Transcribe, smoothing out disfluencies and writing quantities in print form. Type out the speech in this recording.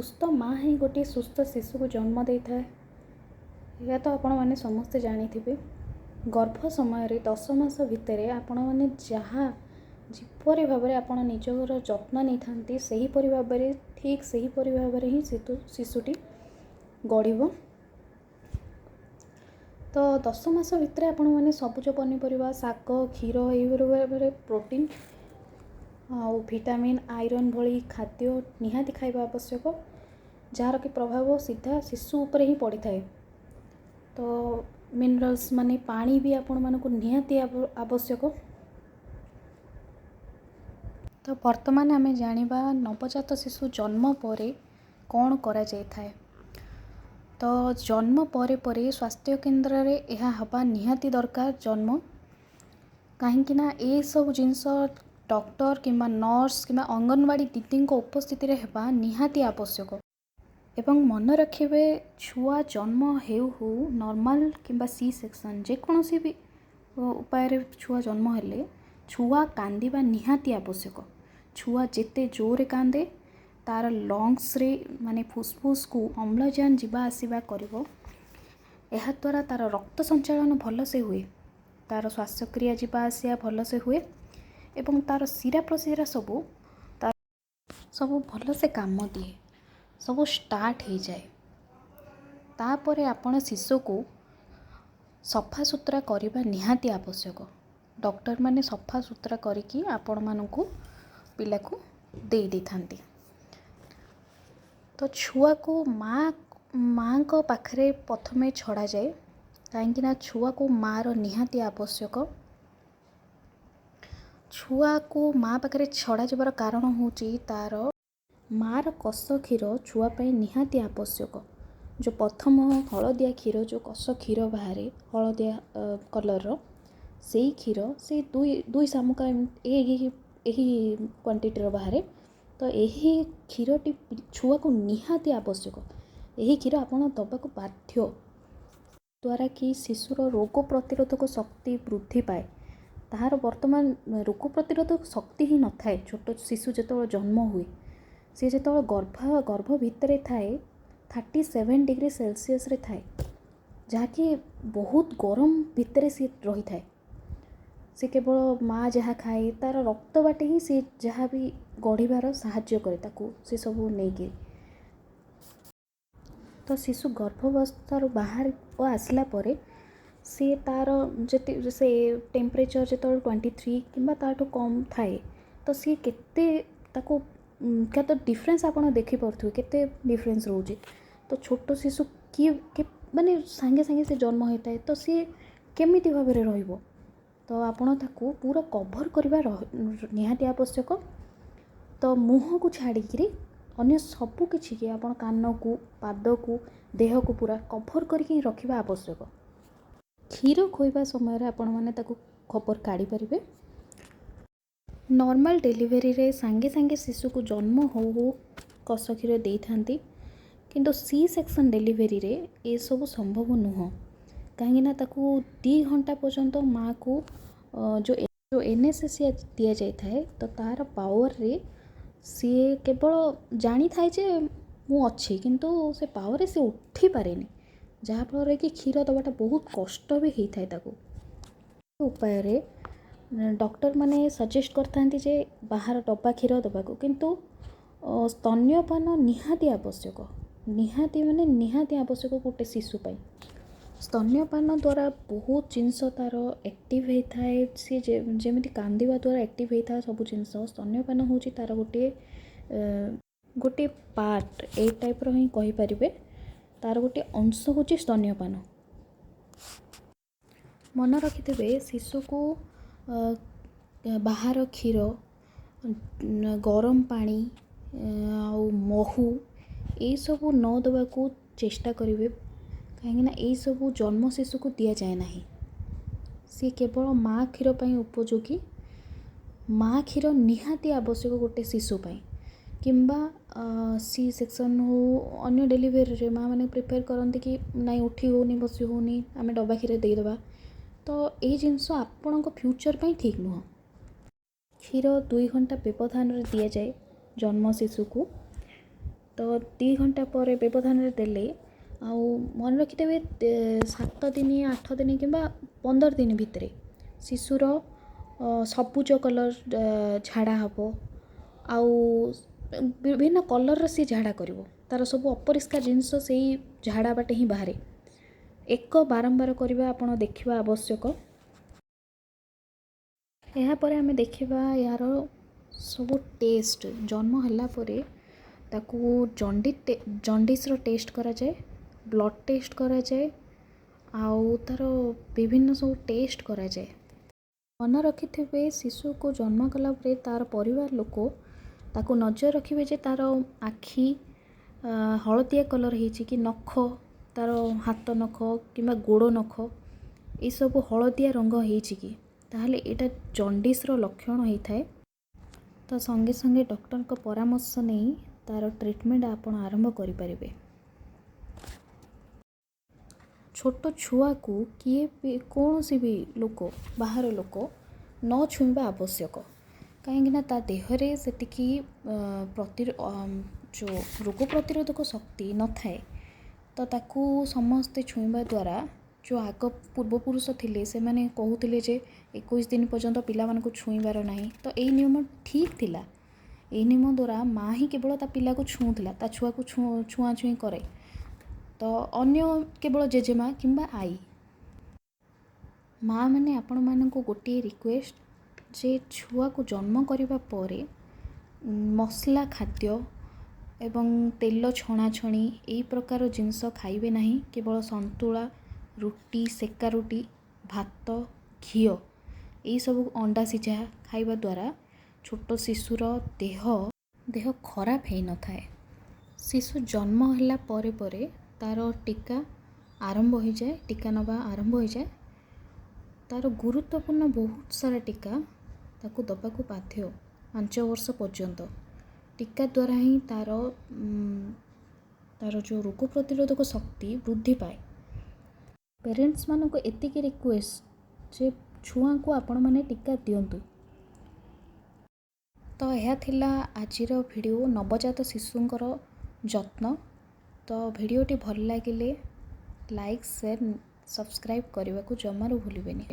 ସୁସ୍ଥ ମା ହିଁ ଗୋଟିଏ ସୁସ୍ଥ ଶିଶୁକୁ ଜନ୍ମ ଦେଇଥାଏ, ଏହା ତ ଆପଣମାନେ ସମସ୍ତେ ଜାଣିଥିବେ। ଗର୍ଭ ସମୟରେ 10 ମାସ ଭିତରେ ଆପଣମାନେ ଯାହା ଯେପରି ଭାବରେ ଆପଣ ନିଜର ଯତ୍ନ ନେଇଥାନ୍ତି, ସେହିପରି ଭାବରେ, ଠିକ୍ ସେହିପରି ଭାବରେ ହିଁ ଶିଶୁଟି ଗଢ଼ିବ। ତ 10 ମାସ ଭିତରେ ଆପଣମାନେ ସବୁଜ ପନିପରିବା, ଶାଗ, କ୍ଷୀର, ଏହିପରି ଭାବରେ ପ୍ରୋଟିନ୍ ଆଉ ଭିଟାମିନ୍, ଆଇରନ୍ ଭଳି ଖାଦ୍ୟ ନିହାତି ଖାଇବା ଆବଶ୍ୟକ, ଯାହାର କି ପ୍ରଭାବ ସିଧା ଶିଶୁ ଉପରେ ହିଁ ପଡ଼ିଥାଏ। ତ ମିନେରାଲ୍ସ ମାନେ ପାଣି ବି ଆପଣମାନଙ୍କୁ ନିହାତି ଆବଶ୍ୟକ। ତ ବର୍ତ୍ତମାନ ଆମେ ଜାଣିବା ନବଜାତ ଶିଶୁ ଜନ୍ମ ପରେ କ'ଣ କରାଯାଇଥାଏ। ତ ଜନ୍ମ ପରେ ପରେ ସ୍ୱାସ୍ଥ୍ୟ କେନ୍ଦ୍ରରେ ଏହା ହେବା ନିହାତି ଦରକାର ଜନ୍ମ, କାହିଁକି ନା ଏସବୁ ଜିନିଷ ଡକ୍ଟର କିମ୍ବା ନର୍ସ କିମ୍ବା ଅଙ୍ଗନବାଡ଼ି ଦିଦିଙ୍କ ଉପସ୍ଥିତିରେ ହେବା ନିହାତି ଆବଶ୍ୟକ। ଏବଂ ମନେ ରଖିବେ, ଛୁଆ ଜନ୍ମ ହେଉ ହେଉ ନର୍ମାଲ୍ କିମ୍ବା ସି ସେକ୍ସନ୍, ଯେକୌଣସି ବି ଉପାୟରେ ଛୁଆ ଜନ୍ମ ହେଲେ ଛୁଆ କାନ୍ଦିବା ନିହାତି ଆବଶ୍ୟକ। ଛୁଆ ଯେତେ ଜୋରରେ କାନ୍ଦେ, ତା'ର ଲଙ୍ଗସରେ ମାନେ ଫୁସଫୁସକୁ ଅମ୍ଳଜାନ ଯିବା ଆସିବା କରିବ। ଏହାଦ୍ୱାରା ତା'ର ରକ୍ତ ସଞ୍ଚାଳନ ଭଲସେ ହୁଏ, ତା'ର ଶ୍ୱାସକ୍ରିୟା ଯିବା ଆସିବା ଭଲସେ ହୁଏ ଏବଂ ତା'ର ଶିରା ପ୍ରଶିରା ସବୁ ସବୁ ଭଲସେ କାମ ଦିଏ, ସବୁ ଷ୍ଟାର୍ଟ ହେଇଯାଏ। ତାପରେ ଆପଣ ଶିଶୁକୁ ସଫାସୁତୁରା କରିବା ନିହାତି ଆବଶ୍ୟକ। ଡକ୍ଟରମାନେ ସଫାସୁତୁରା କରିକି ଆପଣମାନଙ୍କୁ ପିଲାକୁ ଦେଇ ଦେଇଥାନ୍ତି। ତ ଛୁଆକୁ ମାଆଙ୍କ ପାଖରେ ପ୍ରଥମେ ଛଡ଼ାଯାଏ, କାହିଁକିନା ଛୁଆକୁ ମାଆର ନିହାତି ଆବଶ୍ୟକ। ଛୁଆକୁ ମା ପାଖରେ ଛଡ଼ାଯିବାର କାରଣ ହେଉଛି, ତା'ର ମାଆର କଷ କ୍ଷୀର ଛୁଆ ପାଇଁ ନିହାତି ଆବଶ୍ୟକ। ଯେଉଁ ପ୍ରଥମ ହଳଦିଆ କ୍ଷୀର, ଯେଉଁ କଷ କ୍ଷୀର ବାହାରେ ହଳଦିଆ କଲର୍ର, ସେଇ କ୍ଷୀର ସେ ଦୁଇ ଦୁଇ ଶାମୁକା ଏହି ଏହି କ୍ୱାଣ୍ଟିଟିର ବାହାରେ। ତ ଏହି କ୍ଷୀରଟି ଛୁଆକୁ ନିହାତି ଆବଶ୍ୟକ। ଏହି କ୍ଷୀର ଆପଣ ଦେବାକୁ ବାଧ୍ୟ, ଦ୍ୱାରା କି ଶିଶୁର ରୋଗ ପ୍ରତିରୋଧକ ଶକ୍ତି ବୃଦ୍ଧି ପାଏ। ତାହାର ବର୍ତ୍ତମାନ ରୋଗ ପ୍ରତିରୋଧକ ଶକ୍ତି ହିଁ ନଥାଏ। ଛୋଟ ଶିଶୁ ଯେତେବେଳେ ଜନ୍ମ ହୁଏ, ସେ ଯେତେବେଳେ ଗର୍ଭ ଭିତରେ ଥାଏ, 37 ଡିଗ୍ରୀ ସେଲସିୟସରେ ଥାଏ, ଯାହାକି ବହୁତ ଗରମ ଭିତରେ ସିଏ ରହିଥାଏ। ସେ କେବଳ ମା ଯାହା ଖାଏ, ତା'ର ରକ୍ତ ବାଟେ ହିଁ ସେ ଯାହା ବି ଗଢ଼ିବାର ସାହାଯ୍ୟ କରେ ତାକୁ ସେସବୁ ନେଇକି। ତ ଶିଶୁ ଗର୍ଭାବସ୍ଥାରୁ ବାହାରକୁ ଆସିଲା ପରେ ସିଏ ତା'ର ଯେତେ ସେ ଟେମ୍ପରେଚର୍ ଯେତେବେଳେ 23 କିମ୍ବା ତା'ଠୁ କମ୍ ଥାଏ, ତ ସିଏ କେତେ ତାକୁ କେତେ ଡିଫରେନ୍ସ ଆପଣ ଦେଖିପାରୁଥିବେ, କେତେ ଡିଫରେନ୍ସ ରହୁଛି। ତ ଛୋଟ ଶିଶୁ କିଏ ମାନେ ସାଙ୍ଗେ ସାଙ୍ଗେ ସେ ଜନ୍ମ ହୋଇଥାଏ, ତ ସିଏ କେମିତି ଭାବରେ ରହିବ? ତ ଆପଣ ତାକୁ ପୁରା କଭର୍ କରିବା ନିହାତି ଆବଶ୍ୟକ। ତ ମୁହଁକୁ ଛାଡ଼ିକିରି ଅନ୍ୟ ସବୁ କିଛିକି ଆପଣ କାନକୁ, ପାଦକୁ, ଦେହକୁ ପୁରା କଭର୍ କରିକି ହିଁ ରଖିବା ଆବଶ୍ୟକ। କ୍ଷୀର ଖୋଇବା ସମୟରେ ଆପଣମାନେ ତାକୁ କଭର୍ କାଢ଼ିପାରିବେ। ନର୍ମାଲ୍ ଡେଲିଭରିରେ ସାଙ୍ଗେ ସାଙ୍ଗେ ଶିଶୁକୁ ଜନ୍ମ ହଉ ହଉ କଷ କ୍ଷୀର ଦେଇଥାନ୍ତି, କିନ୍ତୁ ସି ସେକ୍ସନ୍ ଡେଲିଭରିରେ ଏସବୁ ସମ୍ଭବ ନୁହଁ, କାହିଁକିନା ତାକୁ 2 ଘଣ୍ଟା ପର୍ଯ୍ୟନ୍ତ ମାଆକୁ ଯେଉଁ ଏନେସେସିଆ ଦିଆଯାଇଥାଏ, ତ ତା'ର ପାୱାରରେ ସିଏ କେବଳ ଜାଣିଥାଏ ଯେ ମୁଁ ଅଛି, କିନ୍ତୁ ସେ ପାୱାରରେ ସେ ଉଠିପାରେନି, ଯାହାଫଳରେ କି କ୍ଷୀର ଦେବାଟା ବହୁତ କଷ୍ଟ ବି ହେଇଥାଏ ତାକୁ। ଉପାୟରେ ଡକ୍ଟରମାନେ ସଜେଷ୍ଟ କରିଥାନ୍ତି ଯେ ବାହାର ଡବା କ୍ଷୀର ଦେବାକୁ, କିନ୍ତୁ ସ୍ତନ୍ୟପାନ ନିହାତି ଆବଶ୍ୟକ, ନିହାତି ମାନେ ନିହାତି ଆବଶ୍ୟକ ଗୋଟେ ଶିଶୁ ପାଇଁ। ସ୍ତନ୍ୟପାନ ଦ୍ୱାରା ବହୁତ ଜିନିଷ ତା'ର ଆକ୍ଟିଭ୍ ହେଇଥାଏ। ସିଏ ଯେମିତି କାନ୍ଦିବା ଦ୍ୱାରା ଆକ୍ଟିଭ୍ ହେଇଥାଏ ସବୁ ଜିନିଷ, ସ୍ତନ୍ୟପାନ ହେଉଛି ତା'ର ଗୋଟିଏ ପାର୍ଟ, ଏଇ ଟାଇପ୍ର ହିଁ କହିପାରିବେ। ତା'ର ଗୋଟିଏ ଅଂଶ ହେଉଛି ସ୍ତନ୍ୟପାନ। ମନେ ରଖିଥିବେ, ଶିଶୁକୁ ବାହାର କ୍ଷୀର, ଗରମ ପାଣି ଆଉ ମହୁ ଏଇସବୁ ନ ଦେବାକୁ ଚେଷ୍ଟା କରିବେ, କାହିଁକିନା ଏଇସବୁ ଜନ୍ମ ଶିଶୁକୁ ଦିଆଯାଏ ନାହିଁ। ସିଏ କେବଳ ମା' କ୍ଷୀର ପାଇଁ ଉପଯୋଗୀ। ମା' କ୍ଷୀର ନିହାତି ଆବଶ୍ୟକ ଗୋଟେ ଶିଶୁ ପାଇଁ। କିମ୍ବା ସି ସେକ୍ସନ୍ ହଉ, ଅନ୍ୟ ଡେଲିଭରିରେ ମା' ମାନେ ପ୍ରିଫର୍ କରନ୍ତି କି ନାଇଁ, ଉଠି ହେଉନି, ବସି ହେଉନି, ଆମେ ଡବା କ୍ଷୀର ଦେଇଦେବା। ତ ଏଇ ଜିନିଷ ଆପଣଙ୍କ ଫ୍ୟୁଚର୍ ପାଇଁ ଠିକ୍ ନୁହଁ। କ୍ଷୀର 2 ଘଣ୍ଟା ବ୍ୟବଧାନରେ ଦିଆଯାଏ ଜନ୍ମ ଶିଶୁକୁ। ତ ତ 2 ଘଣ୍ଟା ପରେ ବ୍ୟବଧାନରେ ଦେଲେ, ଆଉ ମନେ ରଖିଥିବେ 7 ଦିନ, 8 ଦିନ କିମ୍ବା 15 ଦିନ ଭିତରେ ଶିଶୁର ସବୁଜ କଲର୍ ଝାଡ଼ା ହେବ, ଆଉ ବିଭିନ୍ନ କଲର୍ର ସିଏ ଝାଡ଼ା କରିବ। ତା'ର ସବୁ ଅପରିଷ୍କାର ଜିନିଷ ସେଇ ଝାଡ଼ା ବାଟେ ହିଁ ବାହାରେ। ଏକ ବାରମ୍ବାର କରିବା ଆପଣ ଦେଖିବା ଆବଶ୍ୟକ। ଏହାପରେ ଆମେ ଦେଖିବା ଏହାର ସବୁ ଟେଷ୍ଟ। ଜନ୍ମ ହେଲା ପରେ ତାକୁ ଜଣ୍ଡିସ୍ର ଟେଷ୍ଟ କରାଯାଏ, ବ୍ଲଡ଼ ଟେଷ୍ଟ କରାଯାଏ, ଆଉ ତା'ର ବିଭିନ୍ନ ସବୁ ଟେଷ୍ଟ କରାଯାଏ। ମନେ ରଖିଥିବେ, ଶିଶୁକୁ ଜନ୍ମ କଲା ପରେ ତା'ର ପରିବାର ଲୋକ ତାକୁ ନଜର ରଖିବେ ଯେ ତା'ର ଆଖି ହଳଦିଆ କଲର୍ ହେଇଛି କି, ନଖ, ତା'ର ହାତ ନଖ କିମ୍ବା ଗୋଡ଼ ନଖ ଏସବୁ ହଳଦିଆ ରଙ୍ଗ ହେଇଛି କି, ତାହେଲେ ଏଇଟା ଜଣ୍ଡିସ୍ର ଲକ୍ଷଣ ହେଇଥାଏ। ତ ସଙ୍ଗେ ସଙ୍ଗେ ଡକ୍ଟରଙ୍କ ପରାମର୍ଶ ନେଇ ତା'ର ଟ୍ରିଟମେଣ୍ଟ ଆପଣ ଆରମ୍ଭ କରିପାରିବେ। ଛୋଟ ଛୁଆକୁ କିଏ ବି, କୌଣସି ବି ଲୋକ, ବାହାର ଲୋକ ନ ଛୁଇଁବା ଆବଶ୍ୟକ, କାହିଁକିନା ତା ଦେହରେ ସେତିକି ଯେଉଁ ରୋଗ ପ୍ରତିରୋଧକ ଶକ୍ତି ନଥାଏ। ତ ତାକୁ ସମସ୍ତେ ଛୁଇଁବା ଦ୍ୱାରା, ଯେଉଁ ଆଗ ପୂର୍ବପୁରୁଷ ଥିଲେ ସେମାନେ କହୁଥିଲେ ଯେ 21 ଦିନ ପର୍ଯ୍ୟନ୍ତ ପିଲାମାନଙ୍କୁ ଛୁଇଁବାର ନାହିଁ, ତ ଏଇ ନିୟମ ଠିକ୍ ଥିଲା। ଏଇ ନିୟମ ଦ୍ୱାରା ମା' ହିଁ କେବଳ ତା ପିଲାକୁ ଛୁଉଁଥିଲା, ତା ଛୁଆକୁ ଛୁଆଁ ଛୁଇଁ କରେ, ତ ଅନ୍ୟ କେବଳ ଜେଜେମା କିମ୍ବା ଆଈ। ମା' ମାନେ, ଆପଣମାନଙ୍କୁ ଗୋଟିଏ ରିକ୍ୱେଷ୍ଟ ଯେ ଛୁଆକୁ ଜନ୍ମ କରିବା ପରେ ମସଲା ଖାଦ୍ୟ ଏବଂ ତେଲ ଛଣାଛଣି ଏଇ ପ୍ରକାର ଜିନିଷ ଖାଇବେ ନାହିଁ। କେବଳ ସନ୍ତୁଳା, ରୁଟି, ସେକା ରୁଟି, ଭାତ, ଘିଅ, ଏଇସବୁ, ଅଣ୍ଡା ସିଝା ଖାଇବା ଦ୍ୱାରା ଛୋଟ ଶିଶୁର ଦେହ ଖରାପ ହେଇନଥାଏ। ଶିଶୁ ଜନ୍ମ ହେଲା ପରେ ପରେ ତା'ର ଟୀକା ଆରମ୍ଭ ହୋଇଯାଏ, ଟୀକା ନେବା ଆରମ୍ଭ ହୋଇଯାଏ। ତା'ର ଗୁରୁତ୍ୱପୂର୍ଣ୍ଣ ବହୁତ ସାରା ଟୀକା ତାକୁ ଦେବାକୁ ବାଧ୍ୟ 5 ବର୍ଷ ପର୍ଯ୍ୟନ୍ତ। ଟୀକା ଦ୍ୱାରା ହିଁ ତା'ର ଯେଉଁ ରୋଗ ପ୍ରତିରୋଧକ ଶକ୍ତି ବୃଦ୍ଧି ପାଏ। ପେରେଣ୍ଟସ୍ମାନଙ୍କୁ ଏତିକି ରିକ୍ୱେଷ୍ଟ ଯେ ଛୁଆଙ୍କୁ ଆପଣମାନେ ଟୀକା ଦିଅନ୍ତୁ। ତ ଏହା ଥିଲା ଆଜିର ଭିଡ଼ିଓ, ନବଜାତ ଶିଶୁଙ୍କର ଯତ୍ନ। ତ ଭିଡ଼ିଓଟି ଭଲ ଲାଗିଲେ ଲାଇକ୍, ସେୟାର, ସବସ୍କ୍ରାଇବ୍ କରିବାକୁ ଜମାରୁ ଭୁଲିବେନି।